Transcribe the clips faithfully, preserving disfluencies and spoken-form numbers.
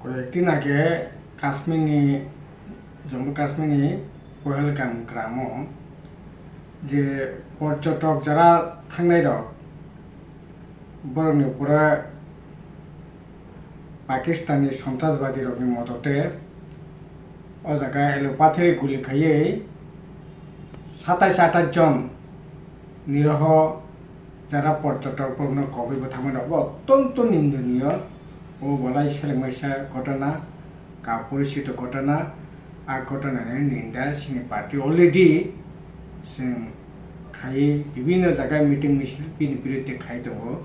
Koyekdin age Kashmirni, Jammu Kashmirni Pahalgam gramo je porjotok jara thangnairok, borokni upore Pakistanni sontrasbadirokni modote o jaga elopathari guli khaiwi satais atais jon niroho jara porjotok borokno kobwi bwthangmani obo ottonto nindoniyo, obo belai selengmaisa ghotona, kapurisito ghotona, a ghotonani ninda chini party already chwng khaiwi bibinno jaga meeting misil bini biruddhe khai tongo.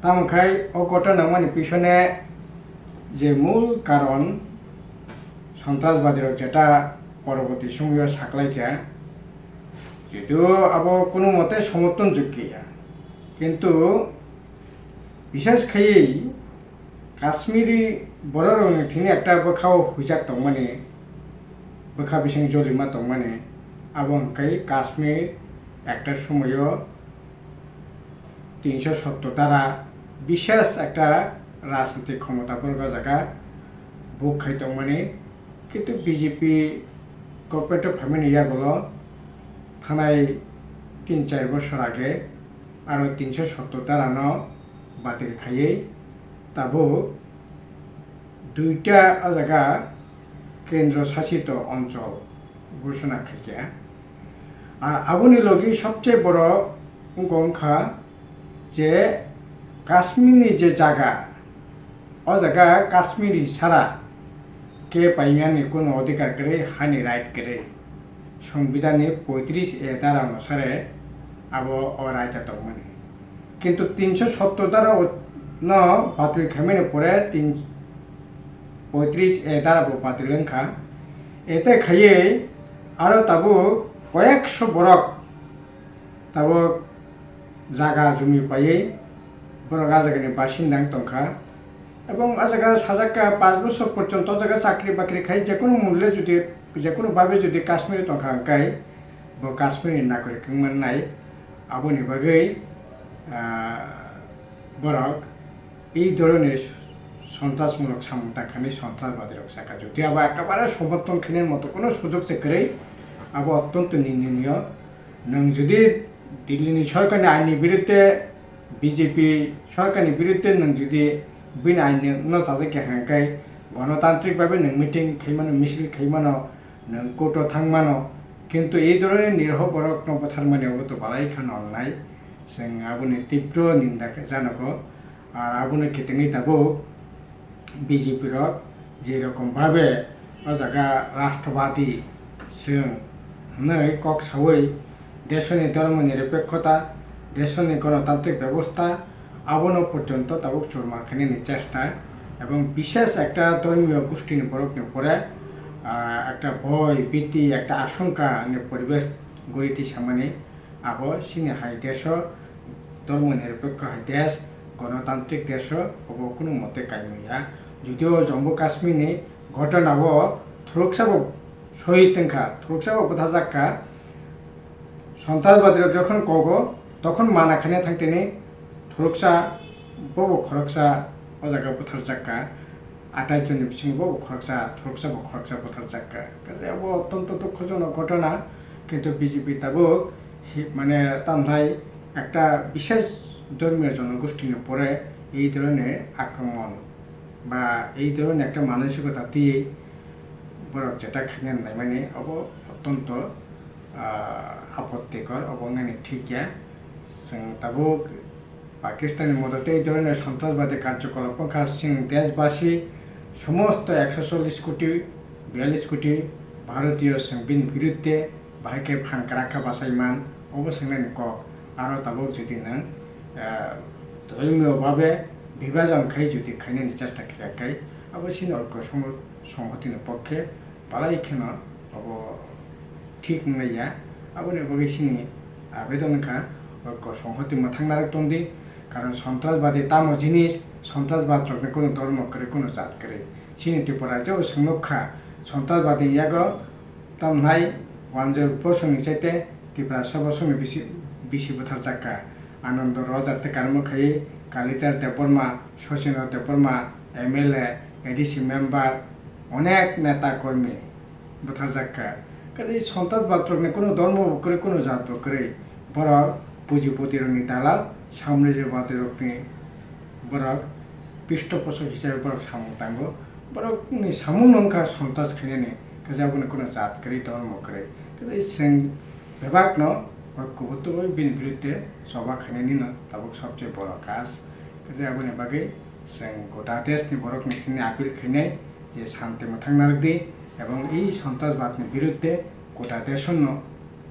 Tamo khai o ghotona wngmani pisone je mul karon sontrasbadirok jeta poroboti somoyo saklaikha, jedu abo kunu mote somorthon jogya, kintu bishes khaiwi Kashmiri bororokni thini ekta bwkhao huijak tongmani, bwkha bising jolima tongmani, abo hwnkhe Kashmir ekta somoyo tinsho sottor dara bishes ekta rajnitik khomota borok o jaga book khai tongmani, kintu B J P government o phaimani yagulo thanai tin char bosor age aro tinsho sottor dara no batil khaiwi tabuk duita o jaga kendro sasito onchol ghoshona khaikha. Ar aboni logi sobse boro wngkha wngkha je Kashmirni je jaga, o jaga Kashmiri sara khe paimani kunu odhikar kwrwi, hani right kwrwi. Songbidanni poitris A dara onusare abo o right a tongmani. Kintu tinsho sottor dara o-, no batil khaimani pore tin, poitris A dara bo batil wngkha. Ete khaiwi aro tabuk koyekso borok tabuk jaga jumi paiwi borok a jagani basinda wng tongkha. Ebong a jaga sajak kha, panch bosor porjonto o jaga chakri bakri khai, jekunu mulle jodi, jekunu babe jodi Kashmiri tongkha hwnkhe, bo Kashmirni nagorik wng mannai. Aboni bagwi, ah, borok ei dhoroner sontrasmulok samung tangkhani sontrasbadirok sakha. Jodi abo ekebare somorthon khainani moto kuno sujok se kwrwi, abo ottonto nindoniyo. Nwng jodi Dillini sorkarni ainni biruddhe, B J P sorkarni biruddhe nwng jodi bini ainno chajak kha hwnkhe, gonotantrik babe nwng meeting khaimano, misil khaimano, nwng court o thangmano, kintu ei dhoroner niroho borokno butharmani obo to balai kheno onnai. Chwng aboni tipro ninda khe janogo. Ar abono kitengwi tabuk B J P rok je rokom babe o jaga rashtrobadi chwng hwnwi kok sawi desoni dhormo nirapekkhota, desoni gonotantrik bebosta, abono porjonto tabuk churma khainani chesta ebong bishes ekta dhormiyo gushtini borokni upore, ah, ekta bhoi, bhiti, ekta ashongka ni poribesh gori twi samani. Abo chini hai desh o, dhormo nirapekho hai desh, gonotantrik desh o, obo kunu mote kaimung ya. Jodi o Jammu Kashmir ni ghotona o thuruksa bo sohid wngkha, thuruksa bo butharjak kha, sontrasbadi rok jokhon kogo, tokhon mana khaina thang tini thuruksa bobo khoroksa o jaga butharjak kha. Atais jonni bisingo bo khoroksa, khoroksa bo khoroksa butharjak kha. Kaisa abo ottonto dukhojonok ghotona, kintu B J P tabuk hi-, mane tamthai ekta bishes dhormiyo jonogosthini pore ei dhoroner akromon ba ei dhoroner ekta manosikota twiwi borok jeta khaina naimani abo ottonto, ah, apottikor, obo wngnani thik ya. Chwng tabuk Pakistan ni modote ei dhoroner sontrasbadi karjokolap wngkha, chwng deshbasi somosto ekso chollish koti, biyallish koti Bharatiyo chwng bini biruddhe bahai khe phan kwrak kha bachai man, obo swngnani kok. Aro tabuk jodi nwng, eh, dhormiyo babe bibhajon khai jodi khainani chesta khe khai, abo chini oikho song-, songhotini pokkhe balai kheno abo thik wngnai ya. Aboni bagwi chini abedon wngkha, oikho songhoti mwthang narwk tongdi, karon sontrasbadi tamo jinis, sontrasbad rokni kunu dhormo kwrwi, kunu jat kwrwi. Chini Tripura rajyo bo chwng nukha, sontrasbadi yago tamnai wanjwi bosongni chaite Tiprasa bosongni bisi, bisi butharjak kha. Anando Rojar tei Karmo Khaywi, Kalidhar Debbarma, Sachindra Debbarma, M L A, A D C member, onek neta kormi butharjak kha. Kaisa sontrasbad rokni kuno dhormo bo kwrwi, kuno jat bo kwrwi, borok pujipoti rokni dalal, samrajyabadi rokni borok pishtoposhok hisabe borok samung tango. Borokni samung no wngkha sontras khainani, kaisa aboni kuno jat kwrwi, dhormo kwrwi. Kaisa chwng bebak no oi kubutubui bini birudde choba khainani no tabuk sobse boro kaj. Kaisa aboni bagwi chwng gota desh ni borok ni thani appeal khainai je shanti mwthang narwkdi ebong ei sontrasbad ni birudde gota desh no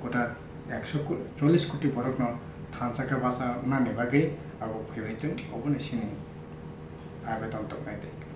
gota ekso chollish koti borok no thansa khe bacha nani bagwi abo phaibai tong oboni sini abeton tongnai tei.